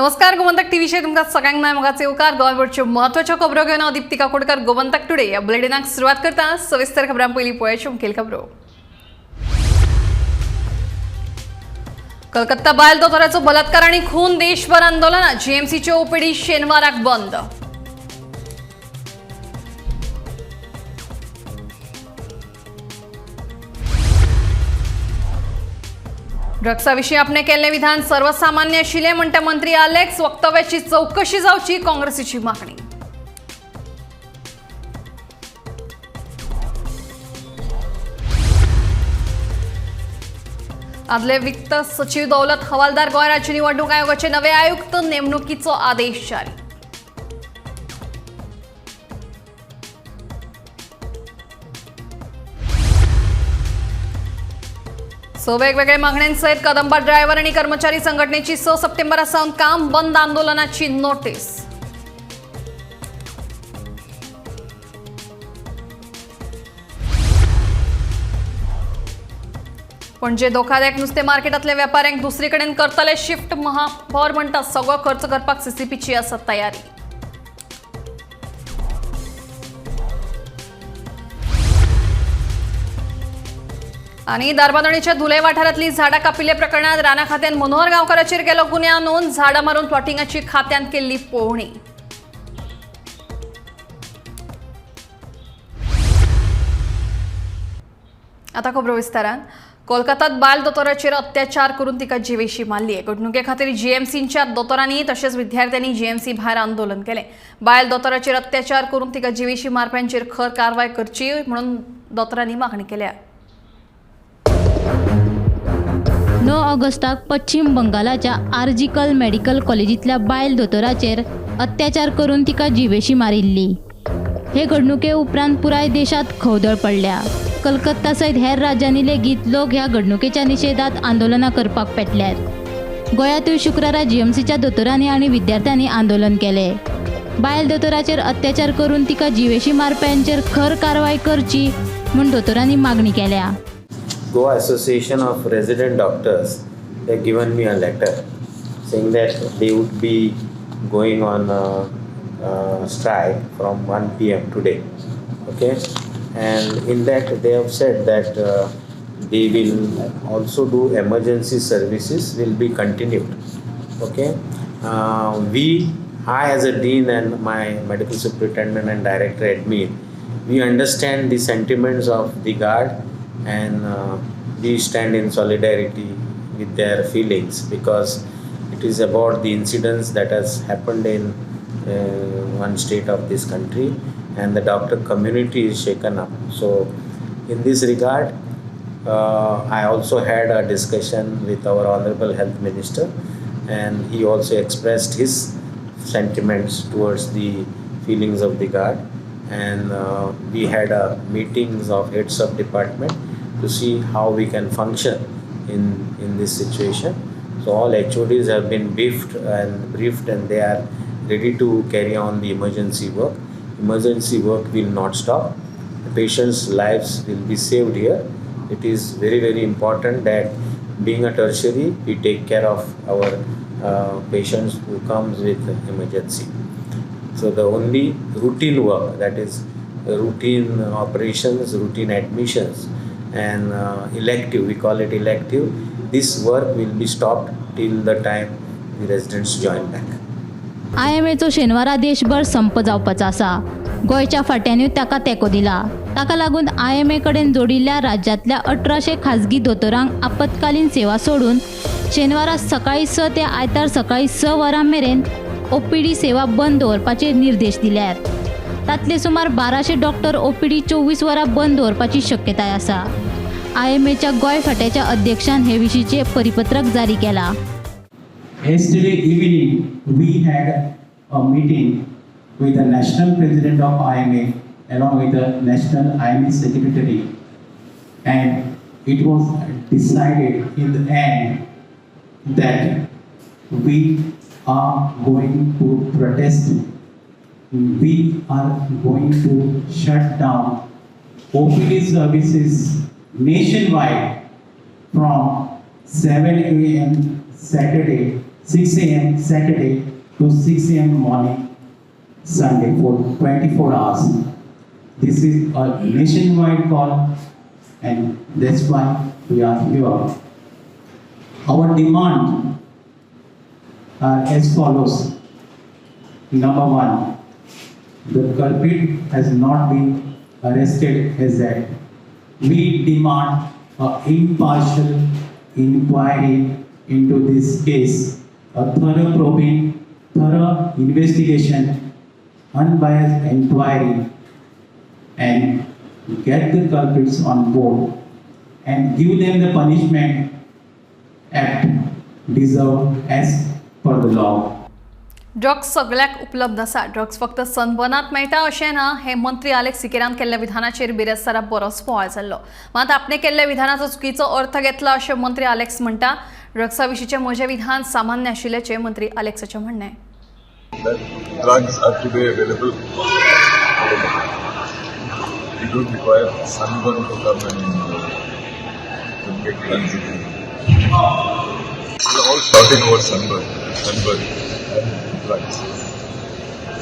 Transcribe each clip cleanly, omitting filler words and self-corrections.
नमस्कार, गोमंतक टीव्हीचेर तुमकां सगळ्यांक माय मोगाचे येवकार. गोंयभरच्यो म्हत्वाच्यो खबरो घेवन हांव दीप्ती काकोडकर गोमंतक टुडे ह्या बुलेटिनाक सुरवात करता. सविस्तर खबरां पयलीं पळयाच्यो मुखेल खबरो. कलकत्ता बायल दोतोराचो बलात्कार आनी खून, देशभर आंदोलनां. जीएमसीच्यो ओपीडी शेनवाराक बंद. ड्रग्साविशीं आपणें केल्लें विधान सर्वसामान्य आशिल्लें म्हणटा मंत्री आलेक्स. वक्तव्याची चवकशी जावची, काँग्रेसीची मागणी. आदले वित्त सचिव दौलत हवालदार गोंय राज्य निवडणूक आयोगाचे नवे आयुक्त, नेमणुकीचो आदेश जारी. स वेगवेगळ्या मागण्यांसहित कदंबा ड्रायव्हर आणि कर्मचारी संघटनेची 6 सप्टेंबरा सावन काम बंद आंदोलनाची नोटीस. पणजे धोकादायक नुस्तें मार्केटांतल्या व्यापाऱ्यांक दुसरीकडेन करतले शिफ्ट. महापौर म्हणटा सगळो खर्च करपाक सीसीपीची आसा तयारी. आणि दारबांदणीच्या धुले वाठारांतली झाडां कापिल्ल्या प्रकरणात राना खात्यान मनोहर गांवकाराचेर केलो गुन्यांव नोंद. झाडां मारून प्लॉटिंगाची खात्यान केल्ली पळोवणी. आता खबरो विस्तारान. कोलकातात बायल दोतोराचेर अत्याचार करून तिका जिवेशी मारली. घडणुके खातीर जीएमसीच्या दोतोरांनी तशेंच विद्यार्थ्यांनी जीएमसी भायर आंदोलन केलें. बायल दोतोराचेर अत्याचार करून तिका जिवेशी मारप्यांचेर खर कारवाय करची म्हणून दोतोरांनी मागणी केल्या. 9 ऑगस्टाक पश्चिम बंगालाच्या आर्जिकल मेडिकल कॉलेजींतल्या बायल दोतोराचेर अत्याचार करून तिका जिवेशी मारिल्ली. हे घडणुके उपरांत पुराय देशांत खवदळ पडल्या. कलकत्ता सयत हेर राज्यांनी लेगीत लोक ह्या घडणुकेच्या निशेधात आंदोलनां करपाक पेटल्यात. गोंयांतूय शुक्रारा जीएमसीच्या दोतोरांनी आनी विद्यार्थ्यांनी आंदोलन केलें. बायल दोतोराचेर अत्याचार करून तिका जिवेशी मारप्यांचेर खर कारवाय करची म्हूण दोतोरांनी मागणी केल्या. Goa Association of Resident Doctors, they have given me a letter saying that they would be going on a strike from 1 p.m. today. Okay, and in that they have said that they will also do emergency services will be continued. Okay, I as a dean and my medical superintendent and director admit, we understand the sentiments of the guard and we stand in solidarity with their feelings because it is about the incidents that has happened in one state of this country and the doctor community is shaken up. So in this regard, I also had a discussion with our Honorable Health Minister and he also expressed his sentiments towards the feelings of the guard, and we had a meetings of heads of department to see how we can function in this situation. So all HODs have been briefed and they are ready to carry on the emergency work. Emergency work will not stop. The patients' lives will be saved here. It is very, very important that being a tertiary, we take care of our patients who comes with emergency. So the only routine work, that is routine operations, routine admissions and elective, we call it elective, this work will be stopped till the time the residents join back. I M echo शेनवारा देशभर संप जावपाचो आसा. गोंयच्या फांट्यांनी ताका तेंको दिला. ताका लागून I M A कडेन जोडिल्ल्या राज्यांतल्या 1800 खाजगी दोतोरांक आपत्कालीन सेवा सोडून शेनवारा सकाळीं 6 ते आयतार सकाळीं 6 वरां मेरेन ओ पी डी सेवा बंद दवरपाचे निर्देश दिल्यात. तांतले सुमार 1200 डॉक्टर ओ पी डी 24 वरां बंद दवरपाची शक्यताय आसा. I am एच्या गोंय फांट्याच्या अध्यक्षान हे विशींचें परिपत्रक जारी केलां. Yesterday evening, we had a meeting with the national president of IMA along with the national IMA secretary, and it was decided in the end that we are going to protest. We are going to shut down OPD services nationwide from 7 a.m. Saturday, 6 a.m. Saturday to 6 a.m. morning Sunday for 24 hours. This is a nationwide call, and that's why we are here. Our demand are as follows. Number one, the culprit has not been arrested as yet. We demand an impartial inquiry into this case, a thorough probing, thorough investigation, unbiased inquiry, and get the culprits on board and give them the punishment act deserved as per the law. Drugs सगळ्याक उपलब्ध आसा. Drugs फक्त सनबर्नात मेळटा अशें ना हें मंत्री Alex सिकेरान केल्ल्या विधानाचेर बिरेस्तारा बरोच बोवाळ जाल्लो. मात आपणे केल्ल्या विधानाचो चुकीचो अर्थ घेतला अशें मंत्री आलेक्स म्हणटा. ड्रग्सा विशींचें म्हजें विधान सामान्य आशिल्ल्याचें मंत्री आलेक्साचें म्हणणें. That drugs are today available all over. You don't require someone to come and get drugs. We're all shouting over sunburn, sunburn and drugs.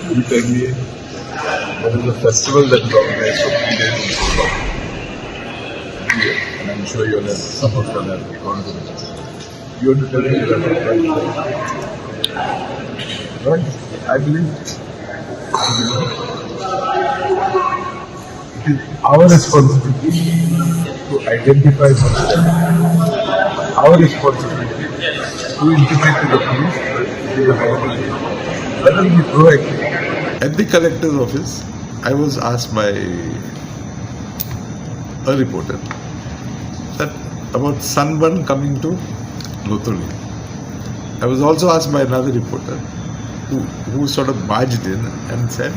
You tell me, there is a festival that is organized for 3 days in Goa. Yeah, and I'm sure you'll have, some of you have gone to the festival. You want to tell me that drugs? Drugs, I believe, it is our responsibility to identify them. Our responsibility to intimate to the police that it is available. Let us be proactive. At the collector's office, I was asked by a reporter that about sunburn coming to Loutolim. I was also asked by another reporter who sort of barged in and said,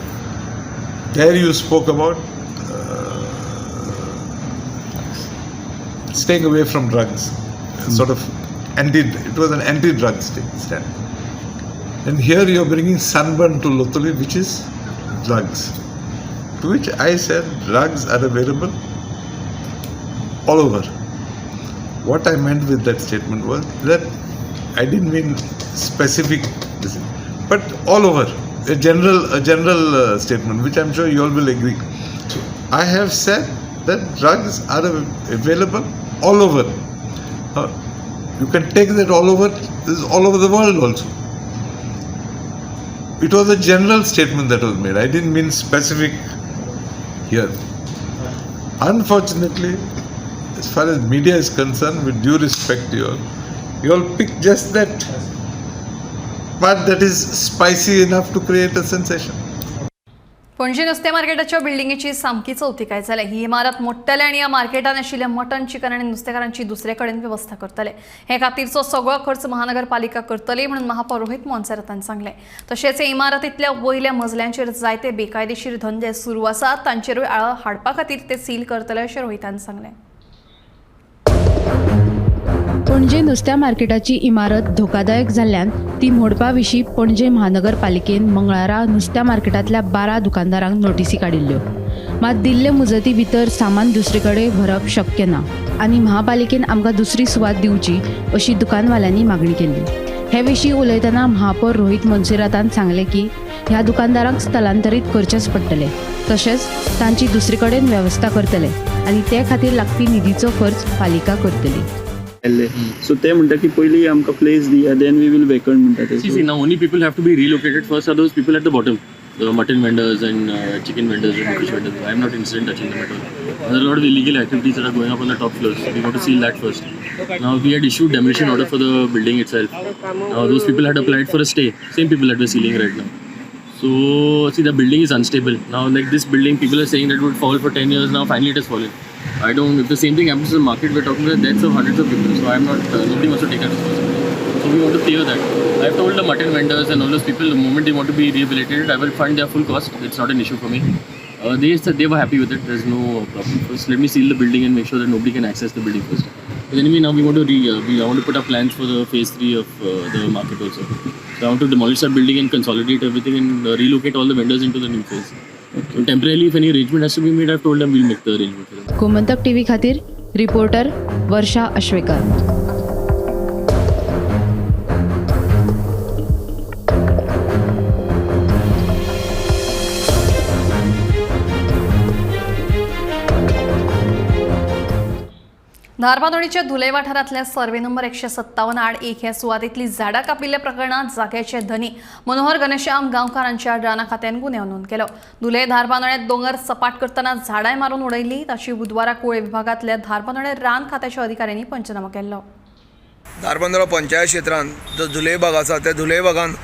there you spoke about staying away from drugs, sort of anti, it was an anti-drug stand. And here you are bringing sunburn to Loutolim, which is drugs. To which I said, drugs are available all over. What I meant with that statement was that I didn't mean specific, but all over, a general statement, which I'm sure you all will agree. So I have said that drugs are available all over. You can take that all over, this is all over the world also. It was a general statement that was made. I didn't mean specific here. Unfortunately, as far as media is concerned, with due respect to you all pick just that part that is spicy enough to create a sensation. Panaji नुस्तें मार्केटाच्या बिल्डिंगेची सामकी चवथीकाय जाल्या. ही इमारत मोडटले आनी ह्या मार्केटान आशिल्ल्या mutton, chicken आनी नुस्तेकारांची दुसरे कडेन वेवस्था करतले. हे खातीरचो सगळो खर्च महानगरपालिका करतली म्हणून महापौर रोहित मोन्सेरातान सांगलें. तशेंच हे इमारतींतल्या वयल्या मजल्यांचेर जायते बेकायदेशीर धंदे सुरू आसात, तांचेरूय आळो हाडपा खातीर ते सील करतले अशें रोहितान सांगलें. पणजे नुस्त्या मार्केटाची इमारत धोकादायक जाल्ल्यान ती मोडपा विशीं पणजे महानगरपालिकेन मंगळारा नुस्त्या मार्केटांतल्या 12 दुकानदारांक नोटीसी काडिल्ल्यो. मात दिल्ले मुजती भितर सामान दुसरे कडेन व्हरप शक्य ना आनी महापालिकेन आमकां दुसरी सुवात दिवची अशी दुकानवाल्यांनी मागणी केल्ली. हे विशीं उलयतना महापौर रोहित मोन्सेरातान सांगलें की ह्या दुकानदारांक स्थलांतरीत करचेंच पडटलें, तशेंच तांची दुसरे कडेन वेवस्था करतले आनी ते खातीर लागपी निधीचो खर्च पालिका करतली. सो ते म्हणटा की पयली आमकां प्लेस दिया, then we will vacant म्हणटा ते. See, now only people have to be relocated first are those people at the bottom, the mutton vendors and chicken vendors and fish vendors. I am not interested in touching them at all. There are a lot of illegal activities that are going up on the top floors. We got to seal that first. Now we had issued demolition order for the building itself. Now those people had applied for a stay. Same people that we're sealing right now. So see, the building is unstable. Now like this building, people are saying that it would fall for 10 years. Now finally it has fallen. I don't, if the same thing happens to the market, we're talking about the deaths of hundreds of people. So I'm not, nobody wants to take that responsibility. So we want to clear that. I've told the mutton vendors and all those people, the moment they want to be rehabilitated, I will fund their full cost. It's not an issue for me. They said they were happy with it. There's no problem. First, let me seal the building and make sure that nobody can access the building first. But anyway, now we want to I want to put up plans for the phase 3 of the market also. So I want to demolish that building and consolidate everything and relocate all the vendors into the new phase. So temporarily, if any arrangement has to be made, I've told them we'll make the arrangement for them. Gomantak TV खातीर reporter वर्षा अश्वेकर. धारबांदोडीच्या धुले वाठारांतल्या survey number 157 आड 1 ह्या सुवातेंतली झाडां कापिल्ल्या प्रकरणात जाग्याचे धनी मनोहर घनश्याम गांवकार हांच्या आड राना खात्यान गुन्यांव नोंद केलो. धुले धारबांदोड्यात दोंगर सपाट करतना झाडांय मारून उडयली. ताची बुधवारा कुळे विभागांतल्या धारबांदोड्या रान खात्याच्या अधिकाऱ्यांनी पंचनामो केल्लो. धारबांदोडा पंचायत क्षेत्रांत जो धुले भाग आसा, त्या धुले भागान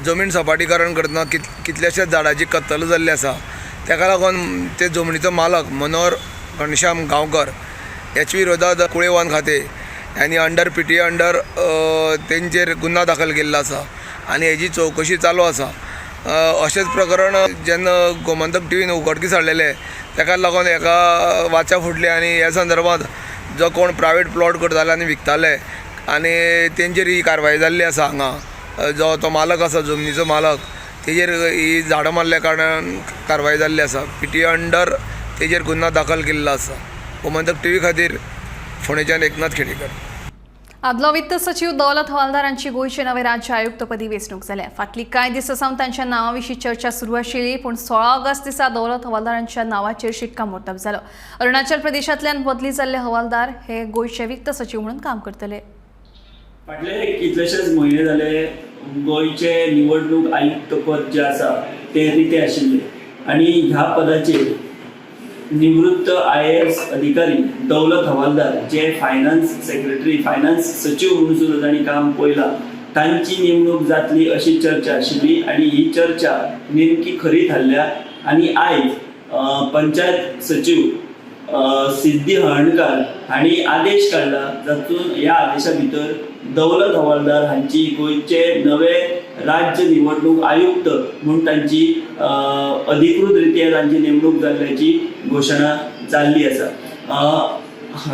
जमीन सपाटीकरण करतना कितल्याश्याच झाडाची कत्तल जाल्ली आसा. ताका लागून ते जमनीचो मालक मनोहर घनश्याम गांवकर ह्याच्या विरोधात कुळे वन खातें आनी अंडर पीटीए अंडर तेंचेर गुन्यांव दाखल केल्लो आसा आनी हेजी चवकशी चालू आसा. अशेंच प्रकरण जेन्ना गोमंतक टिवीन उघडकीस हाडलेलें, ताका लागून हेका वाचा फुटली आनी ह्या संदर्भात जो कोण प्रायवेट प्लॉट करताले आनी विकताले आनी तेंचेर ही कारवाय जाल्ली आसा. हांगा जो तो मालक आसा, जमनीचो मालक, तेजेर ही झाडां मारल्या कारणान कारवाय जाल्ली आसा. पीटीए अंडर तेजेर गुन्यांव दाखल केल्लो आसा. गोमंतक टिवी खातीर फोंडेच्यान एकनाथ खेडेकर. आदलो वित्त सचिव दौलत हवालदार हांची गोंयचे नवे राज्य आयुक्तपदी वेंचणूक जाल्या. फाटली कांय दिसां सावन तांच्या नांवा विशीं चर्चा सुरू आशिल्ली, पूण 16 ऑगस्ट दिसा दौलत हवालदार हांच्या नांवाचेर शिक्कामोर्तब जालो. अरुणाचल प्रदेशांतल्यान बदली जाल्ले हवालदार हे गोंयचे वित्त सचिव म्हणून काम करतले. फाटले कितलेशेच म्हयने जाले, गोंयचे निवडणूक आयुक्त पद जे आसा ते रितें आशिल्लें आनी ह्या पदाचेर निवृत्त आयएएस अधिकारी दौलत हवालदार, जे फायनान्स सेक्रेटरी, फायनान्स सचिव म्हणून सुद्दां तांणी काम पळयलां, तांची नेमणूक जातली अशी चर्चा आशिल्ली आनी ही चर्चा नेमकी खरी थारल्या. आनी आयज पंचायत सचिव सिद्धी हळर्णकार हांणी आदेश काडला, जातून ह्या आदेशा भितर दौलत हवालदार हांची गोंयचे नवे राज्य निवडणूक आयुक्त म्हूण तांची अधिकृत रित्या तांची नेमणूक जाल्ल्याची घोशणा जाल्ली आसा.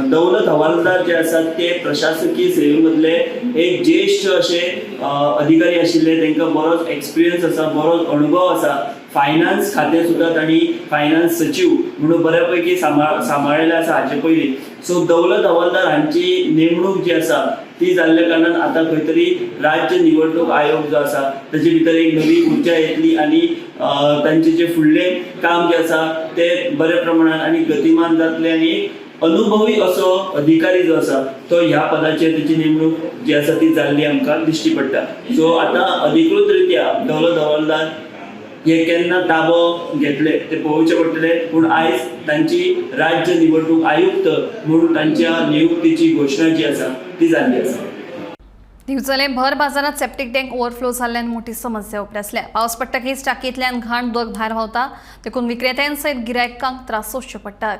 दौलत हवालदार जे आसात ते प्रशासकीय सेवेमधले एक ज्येश्ठ अशे अधिकारी आशिल्ले. तांकां बरोच एक्सपिरियन्स आसा, बरोच अणभव आसा. फायनान्स खातें सुद्दां तांणी फायनान्स सचिव म्हणून बऱ्या पैकी सांबाळिल्लें आसा हाचे पयलीं. सो दौलत हवालदार हांची नेमणूक जी आसा ती जाल्ल्या कारणान आतां खंय तरी राज्य निवडणूक आयोग जो आसा ताचे भितर एक नवी उर्जा येतली आनी तांचे जे फुडलें काम जें आसा तें बऱ्या प्रमाणान आनी गतिमान जातलें आनी अनुभवी असो अधिकारी जो आसा तो ह्या पदाचेर तेची नेमणूक जी आसा ती जाल्ली आमकां दिश्टी पडटा. सो आतां अधिकृत रित्या दौलत हवालदार हे केन्ना ताबो घेतले ते पळोवचें पडटलें, पूण आयज तांची राज्य निवडणूक आयुक्त म्हणून तांच्या नियुक्तीची घोशणा जी आसा ती जाल्ली आसा. दिवचले भर बाजारात सेप्टीक टँक ओव्हरफ्लो जाल्ल्यान मोठी समस्या उप्रासल्या. पावस पडटकीच टाकयेंतल्यान घाण उदक भायर व्हांवता, देखून विक्रेत्यांसयत गिरायकांक त्रास सोंसचे पडटात.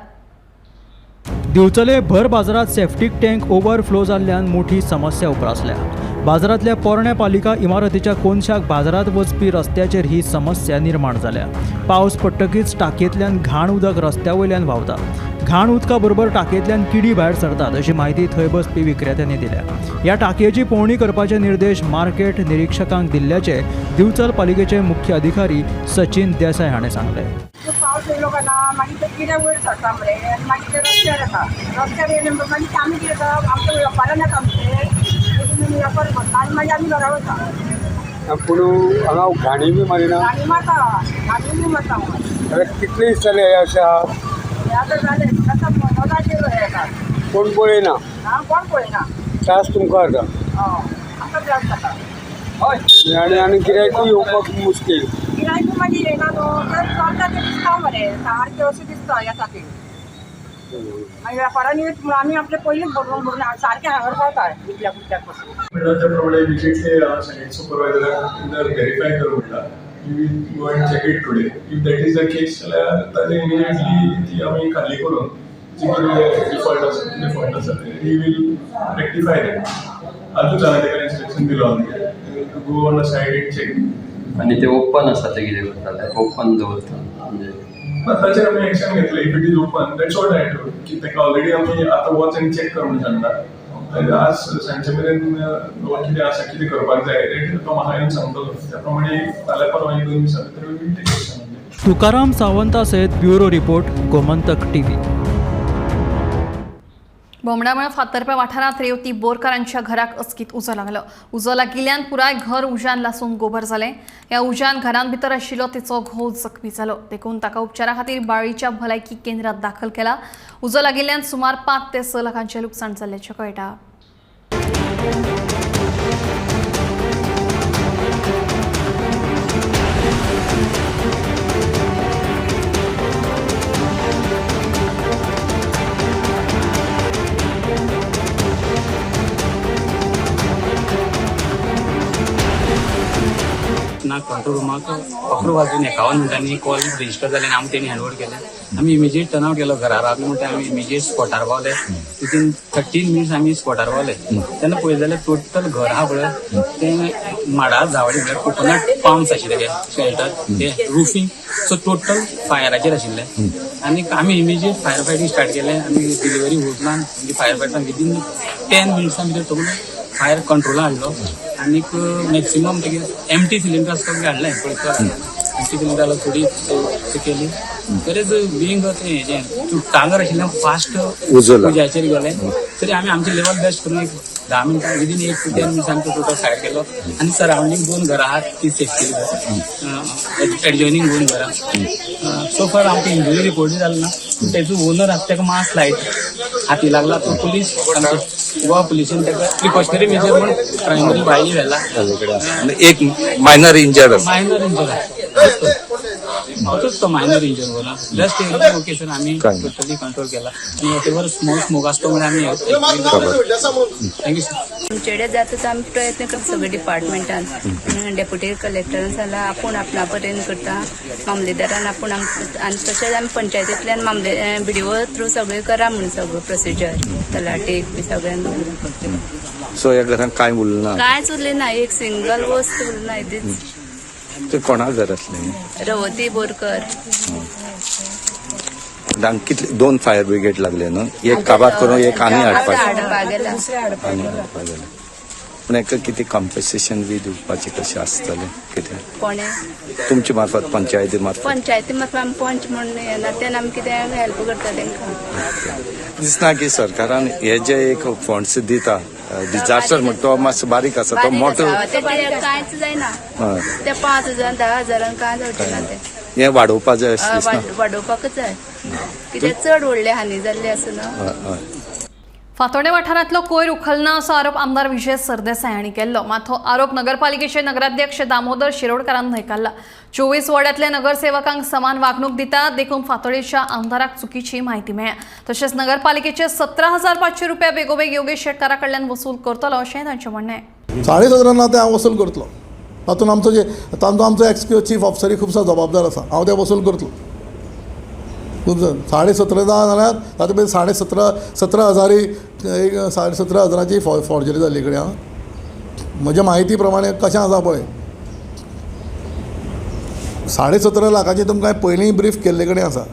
दिवचले भर बाजारात सेप्टीक टँक ओव्हरफ्लो जाल्ल्यान मोठी समस्या उप्रासल्या. बाजारांतल्या पोरण्या पालिका इमारतीच्या कोनशाक बाजारात वचपी रस्त्याचेर ही समस्या निर्माण जाल्या. पावस पडटकीच टाकयेंतल्यान घाण उदक रस्त्या वयल्यान व्हांवता. घाण उदका बरोबर टाकयेंतल्यान किडी भायर सरतात, अशी म्हायती थंय बसपी विक्रेत्यांनी दिल्या. ह्या टाकयेची पळोवणी करपाचे निर्देश मार्केट निरिक्षकांक दिल्ल्याचे दिवचल पालिकेचे मुख्य अधिकारी सचिन देसाय हाणें सांगलें. तो पावस येयलो काय ना, मागीर ते किडे वयर सरता मरे आनी मागीर ते रस्त्यार येता. रस्त्यार येयले म्हणटकीर मागीर ते आमी कितें करता, आमच्या वेपारान येता आमचे, देखून आमी वेपार करता आनी मागीर आमी घरा वयता. पूण हांगा घाणी बी मारिना? घाणी मारता, घाणी बी मारता हांगा. आता कितले दीस जाले हे अशें आहा? हें आतां जालें, आतां म्हयनो जालो हें येता. कोण पळयना? आं, कोण पळयना. त्रास तुमकां जाता? हय, आतां त्रास जाता. हय, आनी आनी गिरायकूय येवपाक मुश्कील. गिरायक मागीर येयना न्हू, तर चलता तें दिसता मरे, सारकें अशें दिसता येता तें. मागीर वेपारांनी म्हूण आमी आपले पयलींच भरून भरून सारकें हांगर पावता इतल्या कुटल्याक पासून. म्हणटा त्या प्रमाणे इमिजिएटली सायट सुपरवायझराक जर व्हेरीफाय कर म्हणटा. You will go and check it today. If that is the case जाल्यार ताजें इमिजिएटली ती आमी खाली करून जी कितें डिफॉल्ट आसा, कितें फॉल्ट आसा ते he will rectify that. आजूच हांवें ताका इन्स्ट्रक्शन दिलो to go on a site and check. आनी ते ओपन आसा ते कितें करताले, ओपन दवरता म्हणजे? ना, ताचेर आमी एक्शन घेतले. If it is open, that's what I told की ताका ऑलरेडी आमी आतां वच आनी चॅक कर म्हणून सांगला. आज सांजचे मेरेन कितें आसा, कितें करपाक जाय तें तो म्हाका येवन सांगतलो. त्या प्रमाणे फाल्यां परवां 1-2 दिसां भितर we will take action. Tukaram Savanta सयत ब्युरो रिपोर्ट, गोमंतक टीव्ही. बोमडामळ फातर्प्या वाठारांत रेवती बोरकारांच्या घराक अचकीत उजो लागलो. उजो लागिल्ल्यान पुराय घर उज्यान लासून गोबर जालें. ह्या उज्यान घरांत भितर आशिल्लो तिचो घोव जखमी जालो. देखून ताका उपचारा खातीर बाळीच्या भलायकी केंद्रात दाखल केला. उजो लागिल्ल्यान सुमार 5 ते 6 लाखांचें लुकसाण जाल्ल्याचें कळटा. ना कंट्रोल रुमाक 11 वाजून 51 मिनटांनी कॉल रजिस्टर जाले आनी आमी तेणी हँडओवर केलें. आमी इमिजिएट टर्न आवट केलो. घरा रावले म्हणटा आमी इमिजिएट स्पॉटार पावले. विथीन 13 मिनट्स आमी स्पॉटार पावले. तेन्ना पळयत जाल्यार टोटल घर आहा पळय तें माडा झावडी म्हळ्यार कोकोनट पाम्स आशिल्ले शेल्टर ते रुफींग सो टोटल फायराचेर आशिल्ले. आनी आमी इमिजिएट फायर फायटींग स्टार्ट केलें. आमी डिलिव्हरी होजलान म्हणजे फायर फायटरान विदीन 10 मिनट्सां भितर सगळो फायर कंट्रोला हाडलो. आनीक मॅक्सिमम तेगे एमटी सिलिंडर सगळें हाडलें पळय. एमटी सिलिंडर थोडी केली तरेच बिंग तें हेजें चुट्टांगर आशिल्लें फास्ट उज्याचेर गेलें. तरी आमी आमचें लेवल बेस्ट करून एक 10 मिनटां विदीन 8 to 10 minutes आमचो टोटल फायर केलो. आनी सरावंडींग 2 घरां आहात ती सेफ केली, एडजॉयनींग 2 घरां. सो फार आमकां इंजुरी रिपोर्टूय जालो ना. तेजो ओनर आसा तेका मास लायट हाती लागला. तो पुलीस गोवा पुलिसेन ताका प्रिकॉशनरी मेजर म्हूण प्रायमरी भायर व्हेला. एक मायनर इंजर्ड, मायनर इंजर्ड तोच तो मायनर इंजर होला. जस्ट ओके सर आमी टोटली कंट्रोल केला. आनी what ever smoke smoke आसतो म्हणून आमी thank you sir. आमचेडे जाता तो आमी प्रयत्न करता सगळे डिपार्टमेंटान. डेप्युटी कलेक्टरान जाल्यार आपूण आपणा परेन करता, मामलेदारान आपूण आनी तशेंच आमी पंचायतींतल्यान मामले बीडीओ थ्रू सगळें करा म्हूण सगळो प्रोसिजर तलाटीक बी सगळ्यांक. सो ह्या घरांत कांय उरलें ना? कांयच उरलें ना, एक सिंगल वस्त उरलें ना. येदीच. ते कोणा घर आसलें? रवती बोरकर. कितले 2 फायर ब्रिगेड लागले न्हू? एक काबार करून एक आनी हाडपाक गेला. पूण एका कितें कॉम्पन्सेशन बी दिवपाचें कशें आसतलें कितें कोणें तुमचे मार्फत पंचायती मार्फत? पंचायती मार्फत आमी पंच म्हूण येना तेन्ना आमी कितें हेल्प करता तेंकां. दिसना की सरकारान हे जे एक फंड्स दिता डिझास्टर म्हणटा तो मातसो बारीक आसा, तो मोठो कांयच जायना. ते 5,000 10 हजारान कांय जावचें ना. ते हें वाडोवपा जाय अशें दिसना? वाडोवपाकच जाय, कित्याक चड व्हडले हानी जाल्ली आसा न्हू. फातोडें वाठारांतलो कोयर उखलना असो आरोप आमदार विजय सरदेसाय हांणी केल्लो. मात हो आरोप नगरपालिकेचे नगराध्यक्ष दामोदर शिरोडकारान न्हयकारला. 24 वॉर्डांतल्या नगरसेवकांक समान वागणूक दितात देखून फातोडेच्या आमदाराक चुकीची म्हायती मेळ्ळ्या. तशेंच नगरपालिकेचे 17,500 रुपया बेगोबेग योगेश शेटकारा कडल्यान वसूल करतलो अशें तांचें म्हणणें. 17.5 ना ते हांव वसूल करतलो. तातूंत आमचो जे तांचो आमचो एक्स चीफ ऑफिसरूय खुबसो जबाबदार आसा. हांव ते वसूल करतलो. खूब 17.5 जाल्यार तातूंत भितर 17.5 हजारी एक 17.5 हजाराची फॉर्जरी जाल्ली कडेन. आं, म्हज्या म्हायती प्रमाणे कशें आसा पळय, 17.5 लाखाची तुमकां पयलीं ब्रीफ केल्ले कडेन आसा.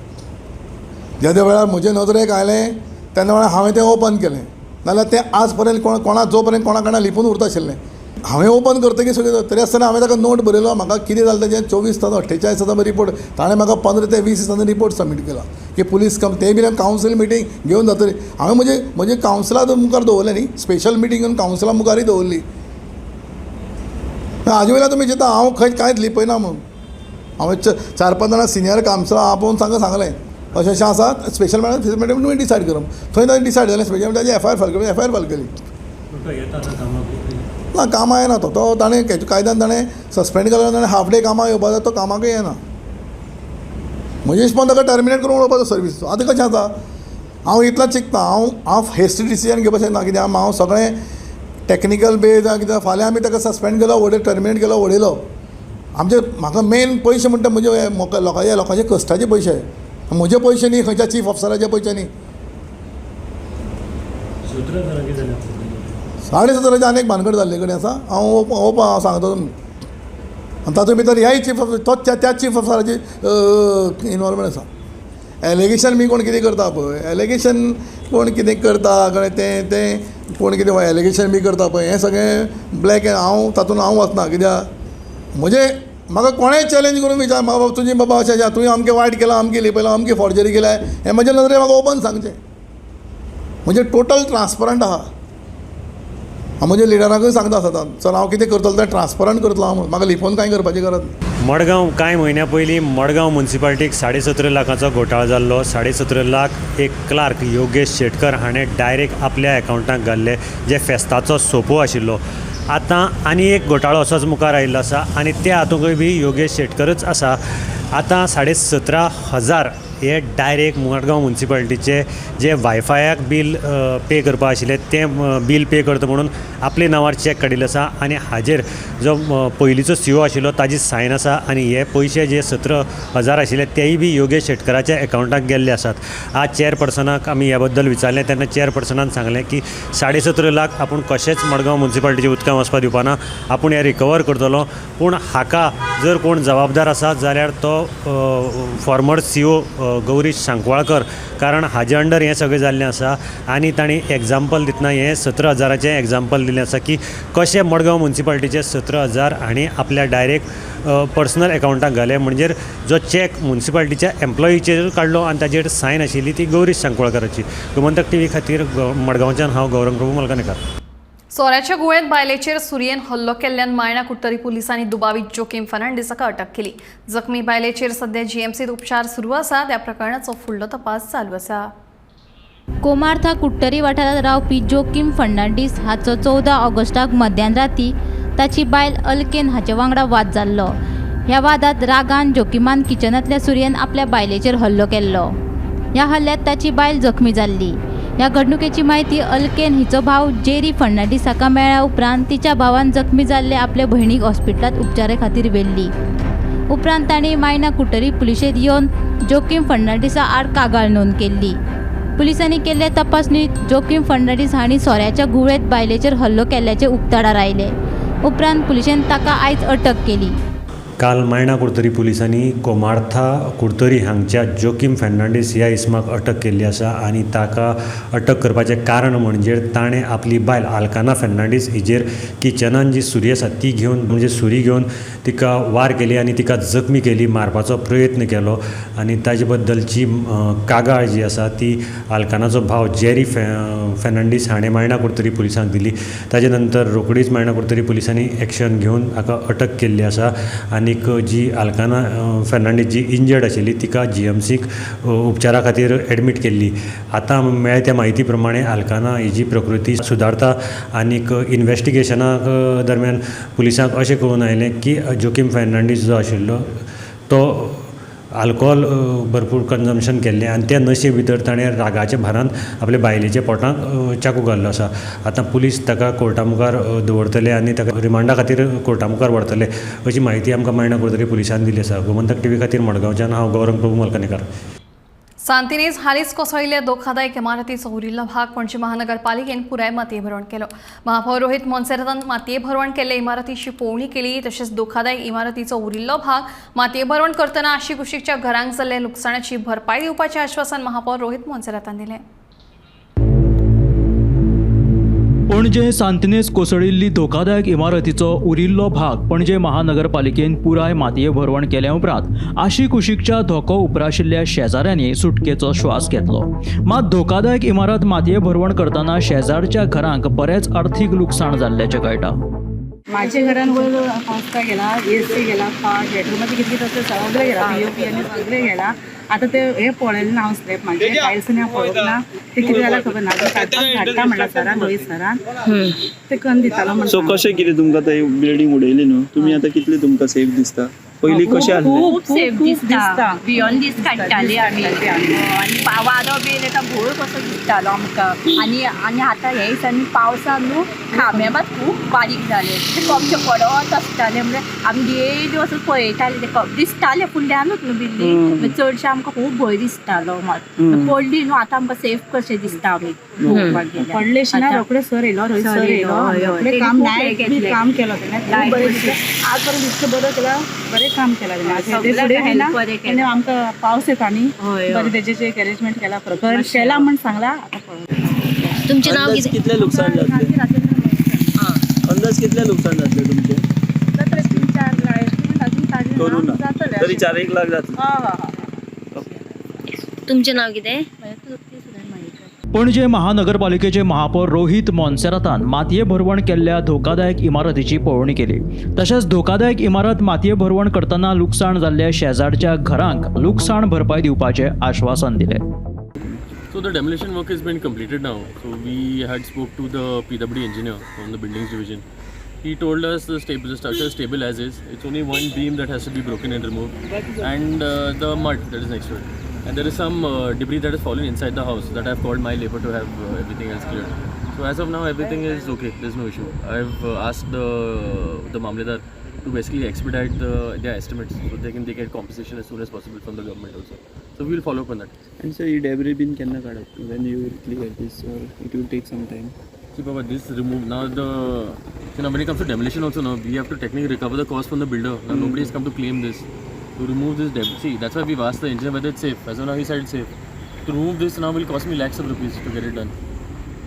जेन्ना वेळार म्हजे नदरेक आयलें तेन्ना वेळार हांवें तें ओपन केलें, नाजाल्यार तें आज पर्यंत कोणा जो पर्यंत कोणा कडल्यान लिपून उरता आशिल्लें. हांवें ओपन करतकीर सगळें तरी आसतना हांवें ताका नोट बरयलो म्हाका कितें जालें तेजें 24 तास 48 तासां रिपोर्ट ताणें म्हाका 15 ते 20 दिसांनी रिपोर्ट सबमीट केला की पुलीस कम ते बी कावन्सील मिटींग घेवन जातली. हांवें म्हजे कावन्सिला मुखार दवरलें न्ही, स्पेशल मिटींग घेवन कावन्सिला मुखारय दवरली. हाजे वयल्यान तुमी चिंता हांव खंय कांयच लिपयना म्हणून. हांवें 4-5 जाणां सिनियर कावन्सिलां आपोवन सांगलें अशें अशें आसा, स्पेशल मिटींग तुमी डिसायड करप. थंय ताणें डिसायड जालें स्पेशल ताजी एफ I R file केली. एफ I R file केली ना, कामां येना तो तो ताणें कायद्यान ताणें सस्पेंड केलो. ताणें हाफ डे कामां येवपाक जाय, तो कामाकय येना. म्हजे हिशोबान ताका टर्मिनेट करून उडोवपाचो सर्वीस. आतां कशें आसा, हांव इतलें चिंतता, हांव हेस्टी डिसिजन घेवपाक शकना. कित्याक हांव सगळें टॅक्निकल बेज कित्याक फाल्यां आमी ताका सस्पेंड केलो, वडय टर्मिनेट केलो, उडयलो. आमचे म्हाका मेन पयशे म्हणटा म्हजे लोकांचे लोकांचे कश्टाचे पयशे, म्हजे पयशे न्ही, खंयच्या चीफ ऑफिसराचे पयशे न्ही. 17.5 आनी एक भानगड जाल्ले कडेन आसा. हांव ओपन हांव सांगता तुमकां. आनी तातूंत भितर ह्याय चीफ ऑफिसर तोच त्याच चीफ ऑफिसराची इनवॉल्वमेंट आसा. एलिगेशन बी कोण कितें करता पळय, एलिगेशन कोण कितें करता कळ्ळें, तें तें कोण कितें एलिगेशन बी करता पळय, हें सगळें ब्लॅक. हांव तातूंत हांव वचना कित्याक म्हजें म्हाका कोणेंय चॅलेंज करून विचार म्हाका बाबा तुजी बाबा अशें अशें तुवें अमकें वायट केलां, अमकें लिपयलां, अमकी फॉर्जरी केल्या, हें म्हजे नदरेन म्हाका ओपन सांगचें. म्हणजे टोटल ट्रान्सपरंट आहा. हांव म्हज्या लिडराकूय सांगता सदांच, सर हांव कितें करतलो तें ट्रान्सपरंट करतलो हांव, म्हाका लिपोवन कांय करपाची गरज ना. मडगांव कांय म्हयन्या पयलीं मडगांव मुन्सिपाल्टीक 17.5 लाखाचो घोटाळो जाल्लो. 17.5 लाख एक क्लार्क योगेश शेटकर हाणें डायरेक्ट आपल्या एकावंटाक घाल्ले, जे फेस्ताचो सोपो आशिल्लो. आतां आनी एक घोटाळो असोच मुखार आयिल्लो आसा आनी त्या हातूंकय बी योगेश शेटकरच आसा. आतां 17,500 हे डायरेक्ट मडगांव मुन्सिपाल्टीचे जे वायफायाक बील पे करपा आशिल्लें तें बील पे करता म्हणून आपले नांवार चॅक काडिल्लो आसा आनी हाजेर जो पयलींचो सीओ आशिल्लो ताजी सायन आसा आनी हे पयशे जे 17,000 आशिल्ले तेय बी योगेश शेटकराच्या एकावंटाक गेल्ले आसात. आज चेअरपर्सनाक आमी ह्या बद्दल विचारलें तेन्ना चेअरपर्सनान सांगलें की 17.5 लाख आपूण कशेंच मडगांव मुन्सिपाल्टीच्या उदकांत वचपाक दिवपाना, आपूण हें रिकवर करतलो. पूण हाका जर कोण जबाबदार आसा जाल्यार तो फॉर्मर सीओ गौरीश सांकवाळकर, कारण हाजे अंडर हें सगळें जाल्लें आसा आनी तांणी एग्जाम्पल दितना हें 17,000चें एग्जाम्पल दिलें आसा की कशें मडगांव मुन्सिपाल्टीचे 17,000 हांणी आपल्या डायरेक्ट पर्सनल एकावंटाक घाले, म्हणजे जो चॅक मुन्सिपाल्टीच्या एम्प्लॉईचेर काडलो आनी ताजेर सायन आशिल्ली ती गौरीश सांकवाळकराची. गोमंतक टीव्ही खातीर मडगांवच्यान हांव गौरंग प्रभू मलकानेकार. सोऱ्याच्या गुळेंत बायलेचेर सुरयेन हल्लो केल्ल्यान मायणा कुडतरी पुलिसांनी दुबावीत जोकीम फर्नांडीस हाका अटक केली. जखमी बायलेचेर सध्या जीएमसीत उपचार सुरू आसा. त्या प्रकरणाचो फुडलो तपास चालू आसा. कोमार्था कुडटरी वाठारांत रावपी जोकीम फर्नांडीस हाचो 14 ऑगस्टाक मध्यान राती ताची बायल अलकेन हाचे वांगडा वाद जाल्लो. ह्या वादांत रागान जोकीमान किचनांतल्या सुरयेन आपल्या बायलेचेर हल्लो केल्लो. ह्या हल्ल्यांत ताची बायल जखमी जाल्ली. ह्या घडणुकेची म्हायती अलकेन हिचो भाव जेरी फर्नांडीस हाका मेळ्ळ्या उपरांत तिच्या भावान जखमी जाल्ले आपले भयणीक हॉस्पिटलांत उपचारा खातीर व्हेल्ली. उपरांत तांणी मायणा कुडटरी पुलिशेंत येवन जोकीम फर्नांडीसा आड कागाळ नोंद केल्ली. पुलिसांनी केल्ले तपासणीत जोकीम फर्नांडीस हांणी सोऱ्याच्या घुंवळेंत बायलेचेर हल्लो केल्ल्याचें उक्ताडार आयलें. उपरांत पुलिशेन ताका आयज अटक केली. काल मायणा कुडतरी पुलिसांनी कोमार्था कुडतरी हांगच्या जोकीम फर्नांडीस ह्या इसमाक अटक केल्ली आसा आनी ताका अटक करपाचें कारण म्हणजे ताणें आपली बायल आल्काना फर्नांडीस हिजेर किचनान जी सुरी आसा ती घेवन, म्हणजे सुरी घेवन तिका वार केली आनी तिका जखमी केली, मारपाचो प्रयत्न केलो आनी ताजे बद्दलची कागाळ जी आसा ती आल्कानाचो भाव जेरी फर्नांडीस हाणें मायणा कुडतरी पुलिसांक दिली. ताजे नंतर रोखडीच मायणा कुडतरी पुलिसांनी एक्शन घेवन हाका अटक केल्ली आसा आनी जी आल्काना फर्नांडीस जी इंजर्ड आशिल्ली तिका जीएमसीक उपचारा खातीर एडमीट केल्ली. आतां मेळ्ळ्या त्या म्हायती प्रमाणे आल्काना हिजी प्रकृती सुदारता आनीक इन्वेस्टिगेशनाक दरम्यान पुलिसांक अशें कळून आयलें की जोकीम फर्नांडीस जो आशिल्लो तो आल्कोहोल भरपूर कन्जम्पशन केल्लें आनी त्या नशे भितर ताणें रागाच्या भारान आपल्या बायलेच्या पोटांक चाकू घाल्लो आसा. आतां पुलीस ताका कोर्टा मुखार दवरतले आनी ताका रिमांडा खातीर कोर्टा मुखार व्हरतले अशी म्हायती आमकां मायणा कुडतरी पुलिसान दिली आसा. गोमंतक टीव्ही खातीर मडगांवच्यान हांव गौरंग प्रभू मलकानेकार. सांतिनेज हालींच कोसळिल्ल्या धोकादायक इमारतीचो उरिल्लो भाग पणजी महानगरपालिकेन पुराय मातये भरवण केलो. महापौर रोहित मोन्सेरातान मातये भरवण केल्ले इमारतीची पळोवणी केली. तशेंच धोकादायक इमारतीचो उरिल्लो भाग मातये भरवण करतना आशिकुशीकच्या घरांक जाल्ल्या लुकसाणाची भरपाय दिवपाचें आश्वासन महापौर रोहित मोन्सेरातान दिलें. पणजे सांतिनेज कोसळिल्ली धोकादायक इमारतीचो उरिल्लो भाग पणजे महानगरपालिकेन पुराय मातये भरवण केल्या उपरांत आशिकुशीकच्या धोको उप्राशिल्ल्या शेजाऱ्यांनी सुटकेचो श्वास घेतलो. मात धोकादायक इमारत मातये भरवण करतना शेजारच्या घरांक बरेंच अर्थीक लुकसाण जाल्ल्याचें कळटा. माझ्या घरान वयर संस्था गेला, एसी गेला, बेडरूमाचे कितें कितें आसा सगळें गेला, पीओपी आनी सगळें गेला. आतां ते हे पळयलें ना हांव स्लॅब म्हाजे टायल्स आनी हांव पळोवंक ना, ते कितें जालां खबर ना. आतां धाडटा म्हणला सरान, रोहीत सरान ते कन्न दितालो म्हणून. सो कशें कितें तुमकां आतां बिल्डींग उडयली न्हू तुमी, आतां कितले तुमकां सेफ दिसता? पयलीं कशें आसलें? खूब सेफ दिसता, भियोन दीस काडटाली आमी आनी वारो बी येयले भोळ कसो दिसतालो आमकां. आनी आनी आतां हे दिसांनी पावसान न्हू खांबे मात खूब बारीक जाले, ते कपचे पडत आसताले. म्हणजे आमी डेली वचून पळयताले, ते दिसताले फुडल्यानूच न्हू बिल्डींग, चडशें आमकां खूब भंय दिसतालो. मात पडली न्हू आतां आमकां सेफ कशें दिसता. आमी पडले ना रोखडे सर येयलो, रोहीत सर येयलो, काम काम केलो तेणें, आज पर्यंत इतकें बरें केलां, बरें काम केलां तेणें. आमकां पावस येता न्ही, बरें तेजें एक अरेंजमेंट केलां, घर केलां म्हण सांगलां. आतां तुमचें नांव कितें? कितलें लुकसाण जातलें अंदाज? कितलें लुकसाण जातलें तुमचें? 3-4 लाख करूं ना तरी 4-1 लाख जातलें. तुमचें नांव कितें? पणजे महानगरपालिकेचे महापौर रोहित मोन्सेरातान मातये भरवण केल्ल्या धोकादायक इमारतीची पळोवणी केली. तशेंच धोकादायक इमारत मातये भरवण करतना लुकसाण जाल्ल्या शेजारच्या घरांक लुकसाण भरपाय दिवपाचें आश्वासन दिलें. So the demolition work has been completed now. So we had spoke to the PWD engineer from the buildings division. He told us the structure is stable as is. It's only one beam that has to be broken and removed, and the mud that is next to it. And there is some debris that has fallen inside the house that I've called my labor to have everything else cleared. So as of now, everything is okay. There's no issue. I've asked the Mamledar to basically expedite their estimates so they get compensation as soon as possible from the government also. So we will follow up on that. And sir, he debris bin kenna kaadap when you will clear this, or it will take some time? See, Baba, this remove now now when it comes to demolition also, now we have to technically recover the cost from the builder. Now nobody has come to claim this. To remove this debris, see, that's why we've asked the engineer whether it's safe. As of now, he said it's safe. To remove this now will cost me lakhs of rupees to get it done.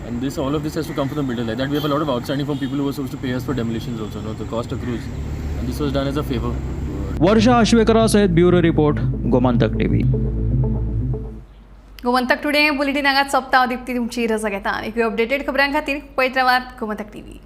And this, all of this has to come from the builder. Like that, we have a lot of outstanding from people who were supposed to pay us for demolitions also. No, the cost accrues. And this was done as a favor. Varsha आश्वेकरा सयत bureau report, Gomantak TV. Gomantak today bulletin हांगाच सोंपता. दीप्ती तुमची रजा घेता आनी updated खबरां खातीर पळयत रावात गोमंतक टीव्ही.